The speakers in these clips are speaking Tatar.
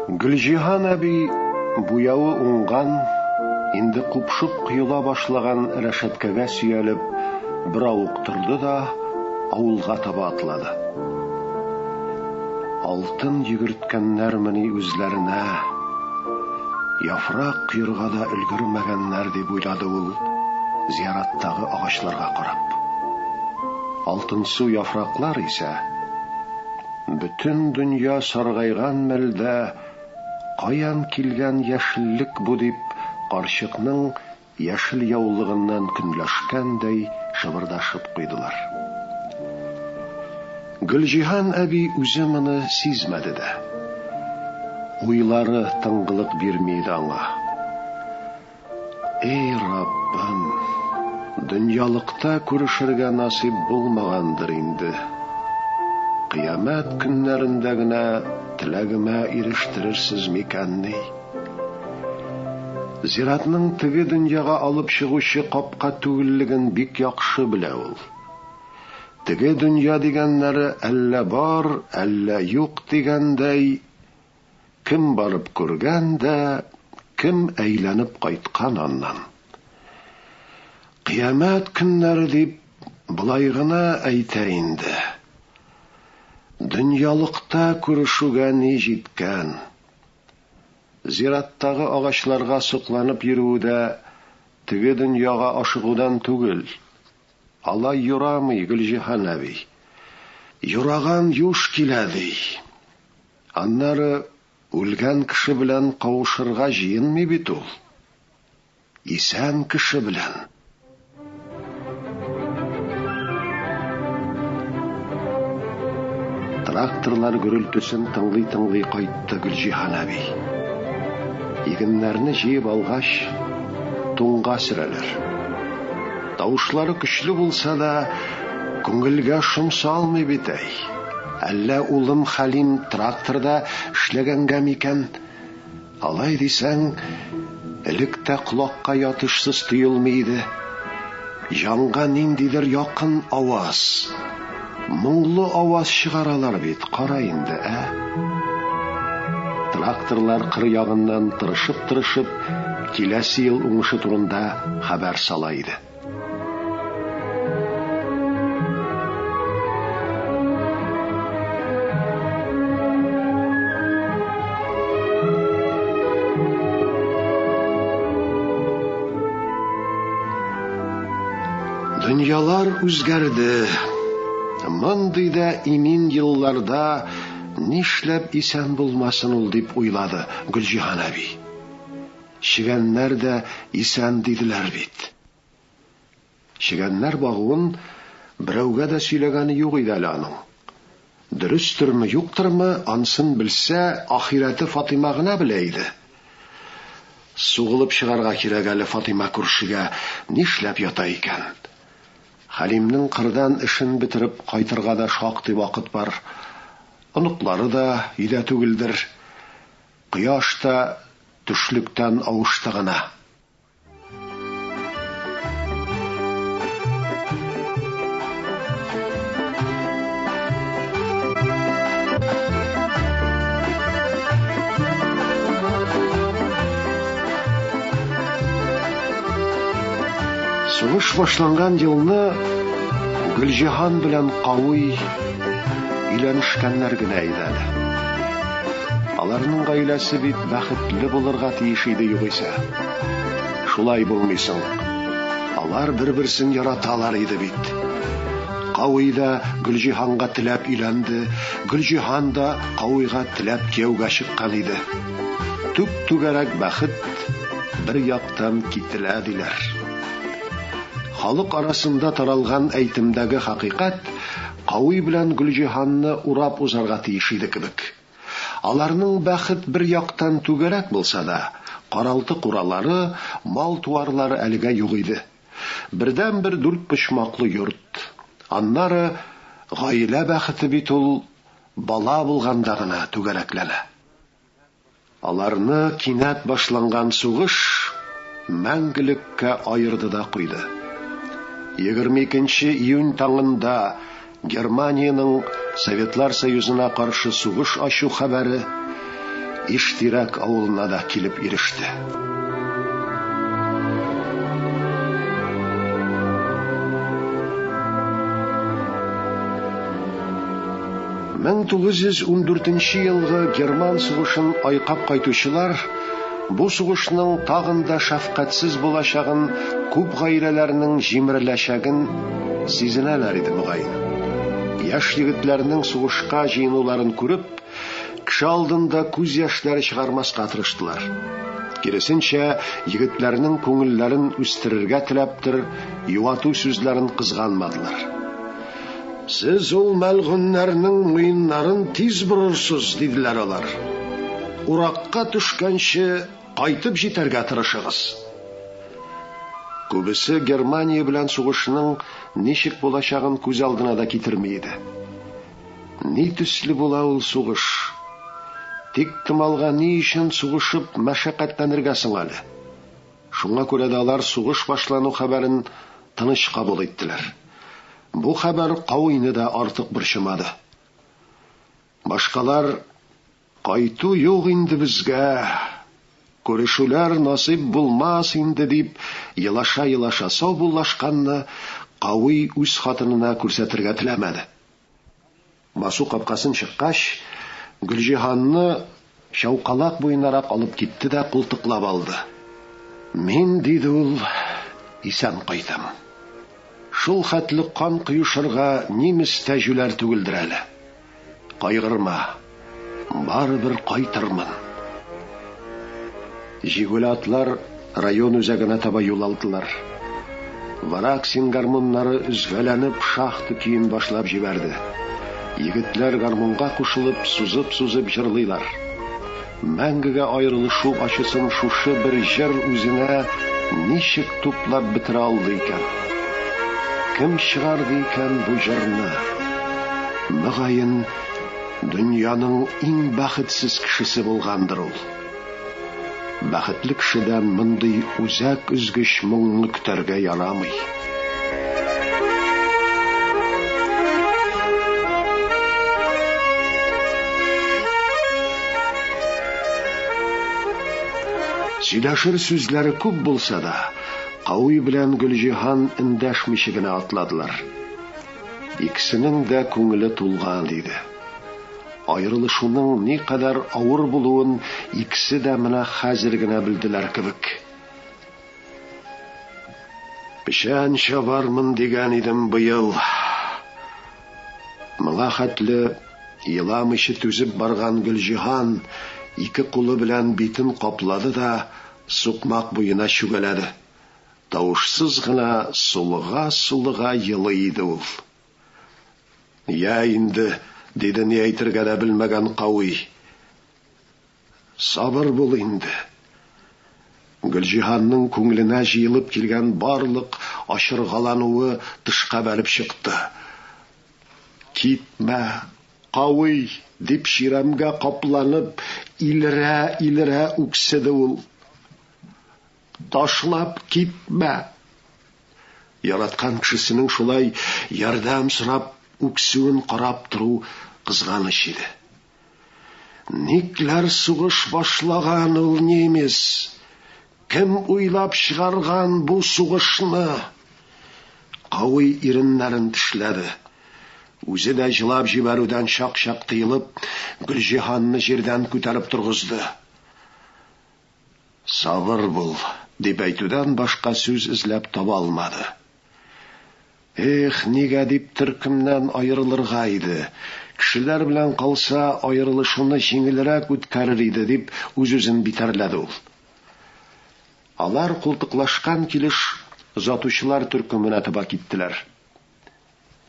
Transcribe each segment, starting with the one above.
Гөлҗиһан әби буявы уңган, инде купшып коела башлаган рәшәткәгә сөялеп, беравык торды да авылга таба атлады. Алтын йөгерткәннәрмени үзләренә? Яфрак коерга да өлгермәгәннәр, дип уйлады ул, зияраттагы агачларга карап. Алтынсу яфраклар исә, бөтен дөнья саргайган мәлдә каян килгән яшеллек бу дип, карчыкның яшел яулыгыннан көнләшкәндәй шыбырдашып куйдылар. Гөлҗиһан әби үзе моны сизмәде дә. Уйлары тынгылык бирми иде аңа. Эй, Раббым, дөньялыкта күрешергә насыйп булмагандыр инде. Кыямәт көннәрендә генә теләгемә ирештерерсез микәнни? Зиратның теге дөньяга алып чыгучы капка түгеллеген бик яхшы белә ул. Теге дөнья дигәннәре әллә бар, әллә юк дигәндәй, Кем барып күргән дә, кем әйләнеп кайткан аннан? Кыямәт көннәре дип болай гына әйтә инде. Дөньялыкта күрешүгә ни җиткән? Зираттагы агачларга сокланып йөрүе дә теге дөньяга ашыгудан түгел. Алай юрамый, Гөлҗиһан әби. Юраган юш килә, ди. Аннары үлгән кеше белән кавышырга җыенмый бит ул. Исән кеше белән. Тракторлар гөрелтесен тыңлый-тыңлый кайтты Гөлҗиһан әби. Игеннәрне җыеп алгач, туңга сөрәләр. Тавышлары көчле булса да, күңелгә шом салмый бит әй. Әллә улым Хәлим тракторда эшләгәнгә микән? Алай дисәң, элек тә колакка ятышсыз тоелмый иде. Җанга ниндидер якын аваз, моңлы аваз чыгаралар бит, кара инде, ә? Тракторлар кыр ягыннан тырышып-тырышып киләсе ел уңышы турында хәбәр сала иде. Дөньялар үзгәрде. Мондый да имин елларда нишләп исән булмасын ул дип уйлады Гөлҗиһан әби. Чегәннәр дә исән диделәр бит. Чегәннәр багуын берәүгә дә сөйләгәне юк иде әле аның. Дөрестерме, юктырмы, ансын белсә, ахирәте Фатыйма гына белә иде. Сугылып чыгарга кирәк әле Фатыйма күршегә, нишләп ята икән? Хәлимнең кырдан эшен бетереп кайтырга да шактый вакыт бар. Оныклары да өйдә түгелдер. Кояш та төшлектән авышты гына. Сугыш башланган елны Гөлҗиһан белән Кавый өйләнешкәннәр генә иде әле. Аларның гаиләсе бит бәхетле булырга тиеш иде югыйсә. Шулай булмый соң. Алар бер-берсен яраталар иде бит. Кавый да Гөлҗиһанга теләп өйләнде, Гөлҗиһан да Кавыйга теләп кияүгә чыккан иде. Түп-түгәрәк бәхет бер яктан кителә, диләр. Халык арасында таралган әйтемдәге хакыйкать Кавый белән Гөлҗиһанны урап узарга тиеш иде кебек. Аларның бәхет бер яктан түгәрәк булса да, каралты-куралары, мал-туарлары әлегә юк иде. Бердәнбер дүртпочмаклы йорт. Аннары, гаилә бәхете бит ул бала булганда гына түгәрәкләнә. Аларны кинәт башланган сугыш мәңгелеккә аерды да куйды. 22 нче июнь таңында Германиянең Советлар Союзына каршы сугыш ачу хәбәре Иштирәк авылына да килеп иреште. 1914 елгы герман сугышын айкап кайтучылар бу сугышның тагын да шәфкатьсез булачагын, күп гаиләләрнең җимереләчәген сизенәләр иде мөгаен. Яшь егетләрнең сугышка җыенуларын күреп, кеше алдында күз яшьләре чыгармаска тырыштылар. Киресенчә, егетләрнең күңелләрен үстерергә теләптер, юату сүзләрен кызганмадылар. Сез ул мәлгуньнәрнең муеннарын тиз борырсыз, диделәр алар. Уракка төшкәнче кайтып җитәргә тырышыгыз. Күбесе Германия белән сугышның ничек булачагын күз алдына да китерми иде. Ни төсле була ул сугыш? Тик томалга ни өчен сугышып мәшәкатьләнергә соң әле? Шуңа күрә дә алар сугыш башлану хәбәрен тыныч кабул иттеләр. Бу хәбәр Кавыйны да артык борчымады. Башкалар, Кайту юк инде безгә, күрешүләр насыйп булмас инде, дип елаша-елаша саубуллашканны Кавый үз хатынына күрсәтергә теләмәде. Басу капкасын чыккач, Гөлҗиһанны чаукалак буенарак алып китте дә култыклап алды. Мин, диде ул, исән кайтам. Шул хәтле кан коешырга нимес тә җүләр түгелдер әле. Кайгырма, барыбер кайтырмын. Җигүле атлар район үзәгенә таба юл алдылар. Вараксин гармуннары өзгәләнеп шахта көен башлап җибәрде. Егетләр гармунга кушылып, сузып-сузып җырлыйлар. Мәңгегә аерылышу ачысын шушы бер җыр үзенә ничек туплап бетерә алды икән? Кем чыгарды икән бу җырны? Мөгаен, дөньяның иң бәхетсез кешесе булгандыр ул. Бәхетле кешедән мондый үзәк өзгеч моңны көтәргә ярамый. Сөйләшер сүзләре күп булса да, Кауи белән Гөлҗиһан эндәшмичә генә атладылар. Икесенең дә күңеле тулган иде. Аерылышуның никадәр авыр булуын икесе дә менә хәзер генә белделәр кебек. Печән чабармын дигән идем быел. Моңа хәтле еламыйча түзеп барган Гөлҗиһан ике кулы белән битен каплады да сукмак буена чүгәләде. Тавышсыз гына сулыга-сулыга елый иде ул. Я инде, диде ни әйтергә дә белмәгән Кауи. Сабыр бул инде. Гөлҗиһанның күңеленә җыелып килгән барлык ачыргалануы тышка бәреп чыкты. Китмә, Кауи, дип чирәмгә капланып, илерә-илерә үкседе ул. Ташлап китмә! Яраткан кешесенең шулай ярдәм сорап үксүен карап тору кызганыч иде. Никләр сугыш башлаган ул немец? Кем уйлап чыгарган бу сугышны? Кауи иреннәрен тешләде. Үзе дә җылап җибәрүдән чак-чак тыелып, Гөлҗиһанны җирдән күтәреп торгызды. Сабыр бул, дип әйтүдән башка сүз эзләп таба алмады. Эх, нигә дип төркемнән аерылырга иде. Кешеләр белән калса, аерылышуны җиңелрәк үткәрер иде, дип үз-үзен битәрләде ул. Алар култыклашкан килеш озатучылар төркеменә таба киттеләр.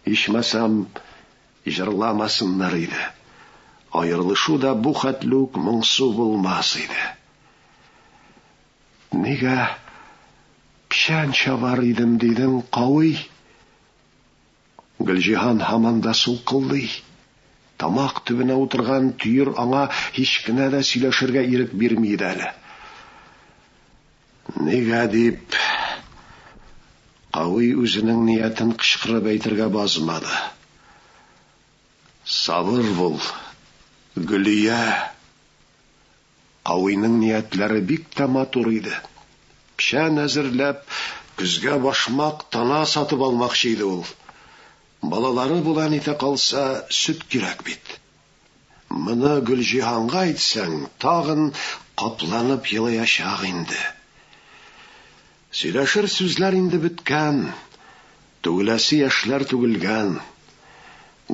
Ичмасам, җырламасыннар иде. Аерылышу да бу хәтле үк моңсу булмас иде. Нигә печән чабар идем дидең, Кауи? Гөлҗиһан һаман да сулкылдый. Тамак төбенә утырган төер аңа һич кенә дә сөйләшергә ирек бирми иде әле. Нигә дип, Кауи үзенең ниятен кычкырып әйтергә базмады. Сабыр бул, Гөлия. Кавыйның ниятләре бик тә матур иде. Печән әзерләп, көзгә башмак, тана сатып алмакчы иде ул. Балалары була нитә калса, сөт кирәк бит. Моны Гөлҗиһанга әйтсәң, тагын капланып елаячак инде. Сөйләшер сүзләр инде беткән, түгеләсе яшьләр түгелгән.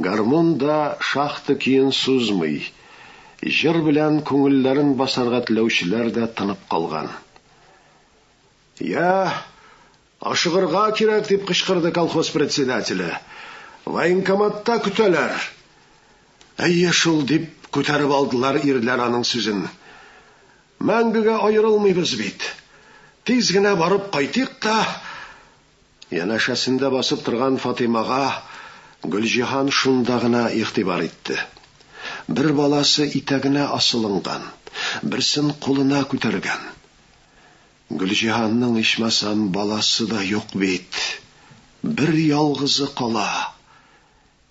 Гармун да шахта көен сузмый, җыр белән күңелләрен басарга теләүчеләр дә тынып калган. Я, ашыгырга кирәк, дип кычкырды колхоз председателе. Военкоматта көтәләр. Әйе шул, дип күтәреп алдылар ирләр аның сүзен. Мәңгегә аерылмыйбыз бит. Тиз генә барып кайтыйк та. Янәшәсендә басып торган Фатыймага Гөлҗиһан шунда гына игътибар итте. Бер баласы итәгенә асылынган, берсен кулына күтәргән. Гөлҗиһанның ичмасам баласы да юк бит. Бер ялгызы кала.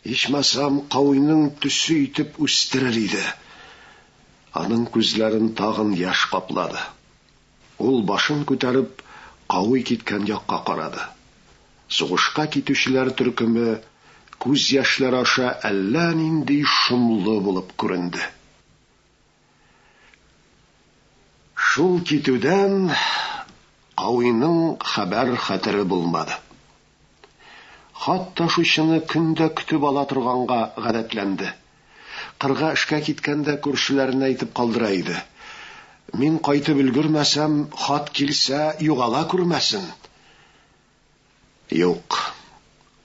Ичмасам, Кавыйның төсе итеп үстерер иде. Аның күзләрен тагын яшь каплады. Ул, башын күтәреп, Кавый киткән якка карады. Сугышка китүчеләр төркеме күз яшьләре аша әллә нинди шомлы булып күренде. Шул китүдән Кавыйның хәбәр-хәтере булмады. Хат ташучыны көн дә көтеп ала торганга гадәтләнде. Кырга эшкә киткәндә күршеләренә әйтеп калдыра иде. Мин кайтып өлгермәсәм, хат килсә, югала күрмәсен. Юк,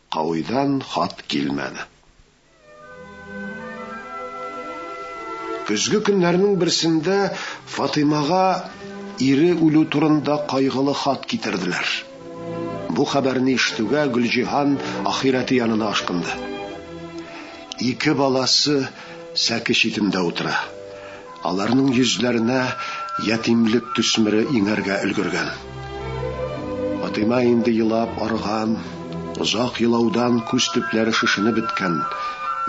Кавыйдан хат килмәде. Көзге көннәрнең берсендә Фатыймага ире үлү турында кайгылы хат китерделәр. Бу хәбәрне ишетүгә Гөлҗиһан ахирәте янына ашкынды. Ике баласы сәке читендә утыра. Аларның йөзләренә ятимлек төсмере иңәргә өлгергән. Фатыйма инде елап арыган, озак елаудан күз төпләре шешенеп беткән,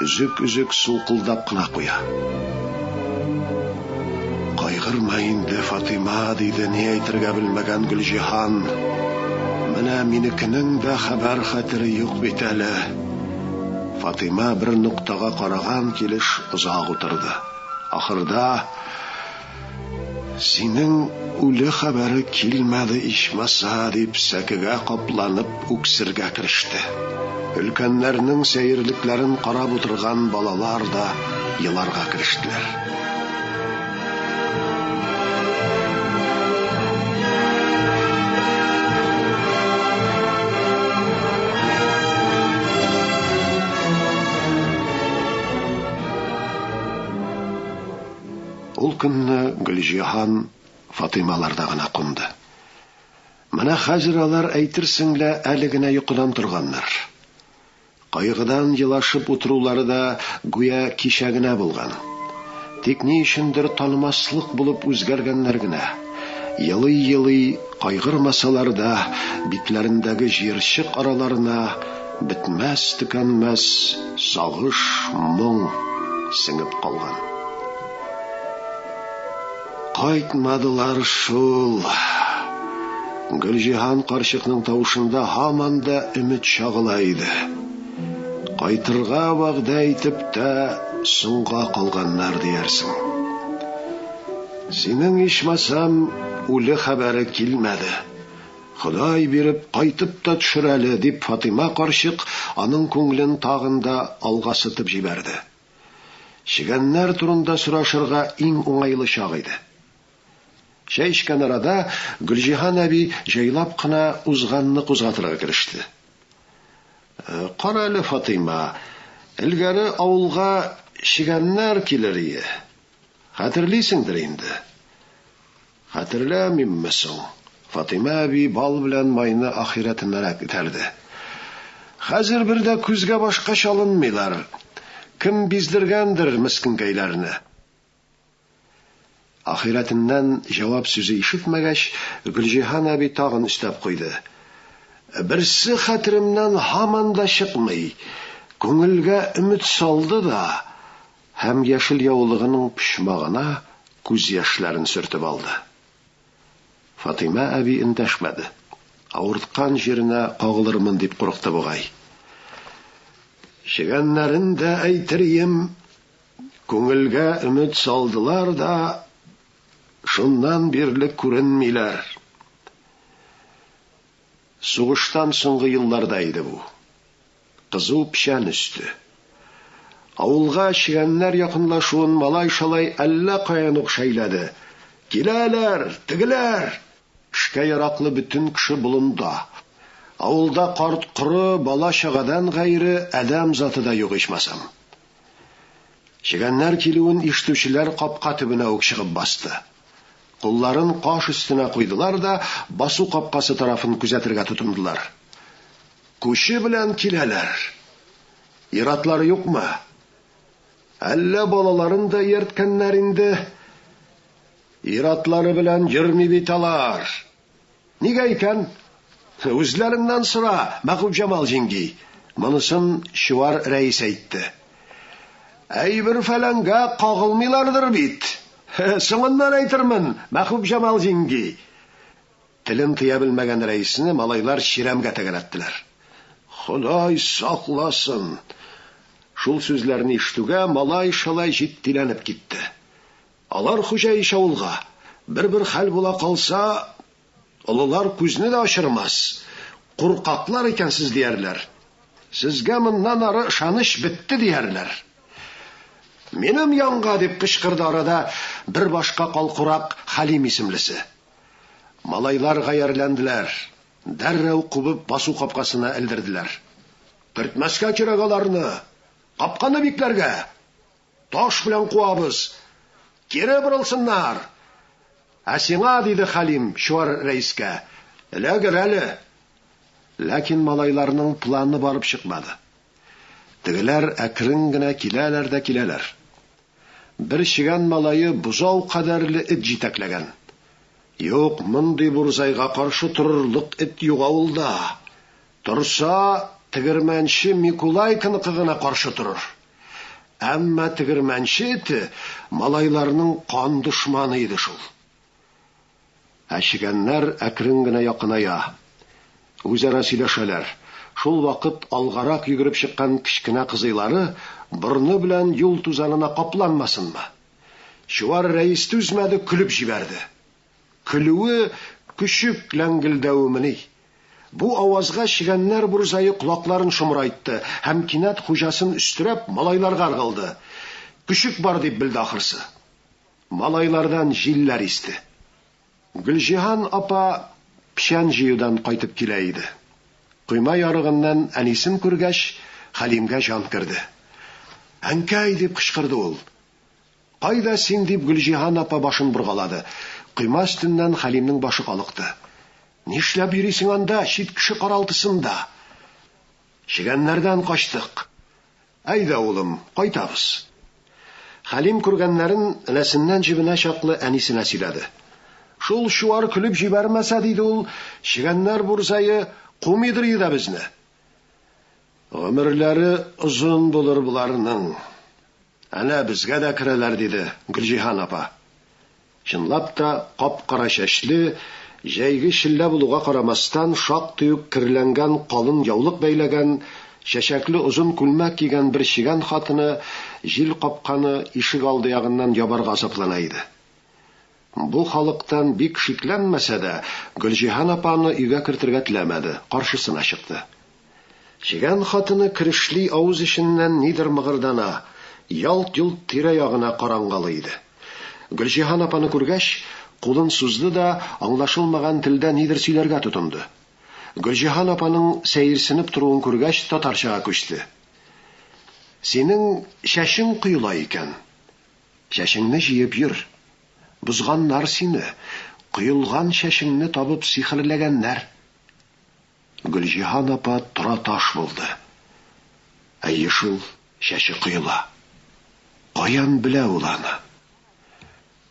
өзек-өзек сулкылдап кына куя. Кайгырма инде, Фатыйма, диде ни әйтергә белмәгән Гөлҗиһан. Менә минекенең дә хәбәр-хәтере юк бит әле. Фатыйма бер ноктага караган килеш озак утырды. Ахырда, Синең үле хәбәре килмәде ичмаса, дип сәкегә капланып үксергә кереште. Өлкәннәрнең сәерлекләрен карап утырган балалар да еларга керештеләр. Ул көнне Гөлҗиһан Фатыймаларда гына кунды. Менә хәзер алар әйтерсең лә әле генә йокыдан торганнар. Кайгыдан елашып утырулары да гүя кичә генә булган. Тик ни өчендер танымаслык булып үзгәргәннәр генә. Елый-елый кайгырмасалар да, битләрендәге җыерчык араларына бетмәс-төкәнмәс сагыш, моң сеңеп калган. Кайтмадылар шул. Гөлҗиһан карчыкның тавышында һаман да өмет чагыла иде. Кайтырга вәгъдә итеп тә соңга калганнар диярсең. Синең ичмасам үле хәбәре килмәде. Ходай биреп кайтып та төшер әле, дип Фатыйма карчык аның күңелен тагын да алга сытып җибәрде. Чегәннәр турында сорашырга иң уңайлы чак иде. Чәй эчкән арада Гөлҗиһан әби җайлап кына узганны кузгатырга кереште. Э, кара әле, Фатыйма, элгәре авылга чегәннәр килер ие. Хәтерлисеңдер инде. Хәтерләмимме соң? Фатыйма әби бал белән майны ахирәтенәрәк этәрде. Хәзер бер дә күзгә-башка чалынмыйлар. Кем биздергәндер мескенкәйләрне? Ахирәтеннән җавап сүзе ишетмәгәч, Гөлҗиһан әби тагын өстәп куйды. Берсе хәтеремнән һаман да чыкмый. Күңелгә өмет салды да, һәм яшел яулыгының почмагына күз яшьләрен сөртеп алды. Фатыйма әби эндәшмәде. Авырткан җиренә кагылырмын дип курыкты бугай. Чегәннәрен дә әйтерием, күңелгә өмет салдылар да, шуннан бирле күренмиләр. Сугыштан соңгы елларда иде бу. Кызу печән өсте. Авылга чегәннәр якынлашуын малай-шалай әллә каян ук шәйләде. Киләләр! Тегеләр! Эшкә яраклы бөтен кеше болында. Авылда карт-коры, бала-чагадан гайре адәм заты да юк ичмасам. Чегәннәр килүен ишетүчеләр капка төбенә үк чыгып басты. Кулларын каш өстенә куйдылар да басу капкасы тарафын күзәтергә тотындылар. Күче белән киләләр. Ир-атлары юкмы? Әллә балаларын да иярткәннәр инде? Ир-атлары белән йөрми бит алар. Нигә икән? Үзләреннән сора, Мәхүбҗамал җиңги. Монысын Чуар рәис әйтте. Әйбер-фәләнгә кагылмыйлардыр бит. Соңыннан әйтермен, Мәхүбҗамал җиңги. Телен тыя белмәгән рәисне малайлар чирәмгә тәгәрәттеләр. Ходай сакласын! Шул сүзләрне ишетүгә, малай-шалай җитдиләнеп китте. Алар хуҗа ич авылга. Бер-бер хәл була калса, олылар күзне дә ачырмас. Куркаклар икәнсез, диярләр. Сезгә моннан ары ышаныч бетте, диярләр. Минем янга! дип кычкырды арада бер башка калкурак Хәлим исемлесе. Малайлар гаярьләнделәр. Дәррәү кубып басу капкасына элдерделәр. Кертмәскә кирәк аларны! Капканы бикләргә! Таш белән куабыз! Кире борылсыннар! Ә сиңа, диде Хәлим чуар рәискә, эләгер әле! Ләкин малайларның планы барып чыкмады. Тегеләр әкрен генә киләләр дә киләләр. Бер чегән малае бозау кадәрле эт җитәкләгән. Юк, мондый бурзайга каршы торырлык эт юк авылда. Торса, тегермәнче Микулайканыкы гына каршы торыр. Әмма тегермәнче эте малайларның кан дошманы иде шул. Ә чегәннәр әкрен генә якыная. Үзара сөйләшәләр. Шул вакыт алгарак йөгереп чыккан кечкенә кызыйлары борыны белән юл тузанына капланмасынмы? Чуар рәис түзмәде, көлеп җибәрде. Көлүе көчек ләңгелдәвемени? Бу авазга чегәннәр бурзае колакларын шомрайтты һәм кинәт хуҗасын өстерәп малайларга ыргылды. Көчек бар дип белде ахрысы. Малайлардан җилләр исте. Гөлҗиһан апа печән җыюдан кайтып килә иде. Койма ярыгыннан әнисен күргәч, Хәлимгә җан керде. Әнкәй! дип кычкырды ул. Кайда син? дип Гөлҗиһан апа башын боргалады. Койма өстеннән Хәлимнең башы калыкты. Нишләп йөрисең анда, чит кеше каралтысында? Чегәннәрдән качтык. Әйдә, улым, кайтабыз. Хәлим күргәннәрен энәсеннән җебенә чаклы әнисенә сөйләде. Шул чуар көлеп җибәрмәсә, диде ул, чегәннәр бурзае кумыйдыр иде дә безне. Гомерләре озын булыр боларның. Әнә безгә дә керәләр, диде Гөлҗиһан апа. Чынлап та, кап-кара чәчле, җәйге челлә булуга карамастан, шактый ук керләнгән калын яулык бәйләгән, чәчәкле озын күлмәк кигән бер чегән хатыны җил капканы ишек алды ягыннан ябарга азаплана иде. Бу халыктан бик шикләнмәсә дә, Гөлҗиһан апа аны өйгә кертергә теләмәде, каршысына чыкты. Чегән хатыны керешли авыз эченнән нидер мыгырдана, ялт-йолт тирә-ягына карангалый иде. Гөлҗиһан апаны күргәч, кулын сузды да аңлашылмаган телдә нидер сөйләргә тотынды. Гөлҗиһан апаның сәерсенеп торуын күргәч, татарчага күчте. Синең чәчең коела икән. Чәчеңне җыеп йөр. Бозганнар сине, коелган чәчеңне табып сихерләгәннәр. Гөлҗиһан апа тораташ булды. Әйе шул, чәче коела. Каян белә ул аны?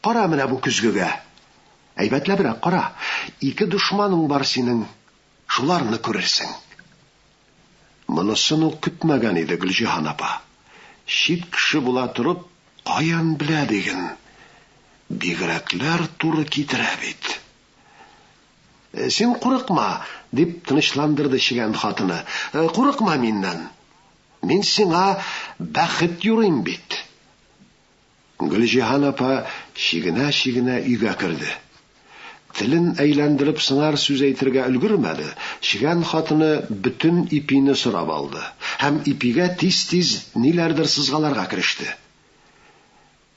Кара менә бу көзгегә. Әйбәтләбрәк кара. Ике дошманың бар синең. Шуларны күрерсең. Монысын ул көтмәгән иде Гөлҗиһан апа. Чит кеше була торып, каян белә диген? Бигрәкләр туры китерә бит. Э, син курыкма, дип тынычландырды чегән хатыны. Э, курыкма миннән. Мин сиңа бәхет юрыйм бит. Гөлҗиһан апа чигенә-чигенә өйгә керде. Телен әйләндереп сыңар сүз әйтергә өлгермәде, чегән хатыны бөтен ипине сорап алды һәм ипигә тиз-тиз ниләрдер сызгаларга кереште.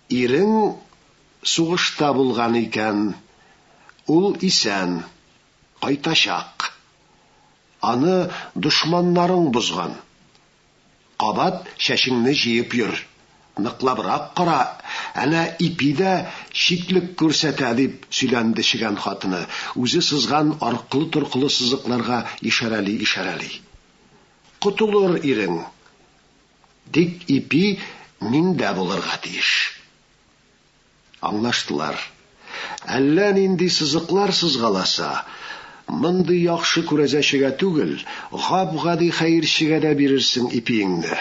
Ирең сугышта булган икән, ул исән, кайтачак. Аны дошманнарың бозган. Кабат чәчеңне җыеп йөр. Ныклабрак кара, әнә ипи дә читлек күрсәтә, дип сөйләнде чегән хатыны, үзе сызган аркылы-торкылы сызыкларга ишарәли-ишарәли. Котылыр ирең. Тик ипи миндә булырга тиеш. Аңлаштылар. Әллә нинди сызыклар сызгаласа, мондый яхшы күрәзәчегә түгел, гап-гади хәерчегә дә бирерсең ипиеңне.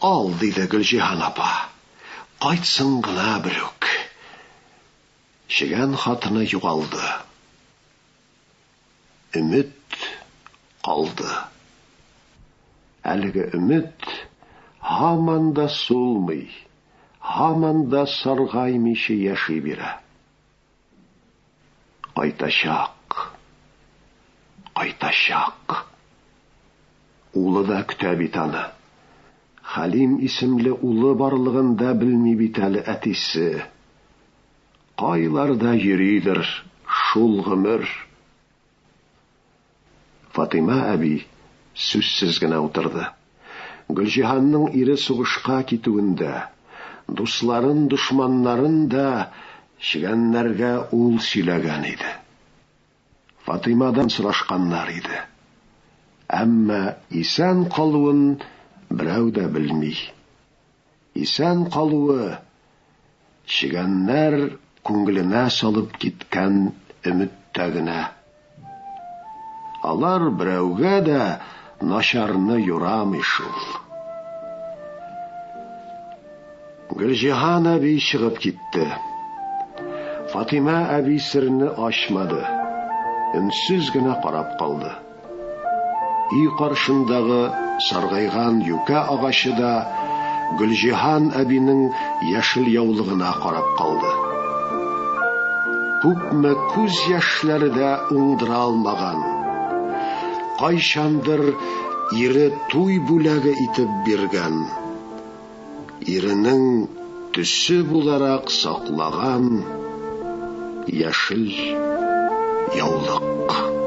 Ал, диде Гөлҗиһан апа. Кайтсын гына берүк. Чегән хатыны югалды. Өмет калды. Әлеге өмет һаман да сулмый, һаман да саргаймыйча яши бирә. Кайтачак. Кайтачак. Улы да көтә бит аны. Хәлим исемле улы барлыгын да белми бит әле әтисе. Кайларда йөридер шул гомер. Фатыйма әби сүзсез генә утырды. Гөлҗиһанның ире сугышка китүен дә, дусларын, дошманнарын да чегәннәргә ул сөйләгән иде. Фатыймадан сорашканнар иде. Әмма исән калуын берәү дә белми. Исән калуы, чегәннәр күңеленә салып киткән өметтә генә. Алар берәүгә дә начарны юрамый шул. Гөлҗиһан әби чыгып китте. Фатыйма әби серне ачмады. Өнсез генә карап калды. Өй каршындагы саргайган юкә агачы да Гөлҗиһан әбинең яшел яулыгына карап калды. Күпме күз яшьләре дә уңдыра алмаган. Кайчандыр ире туй бүләге итеп биргән. Иренең төсе буларак саклаган яшел яулык.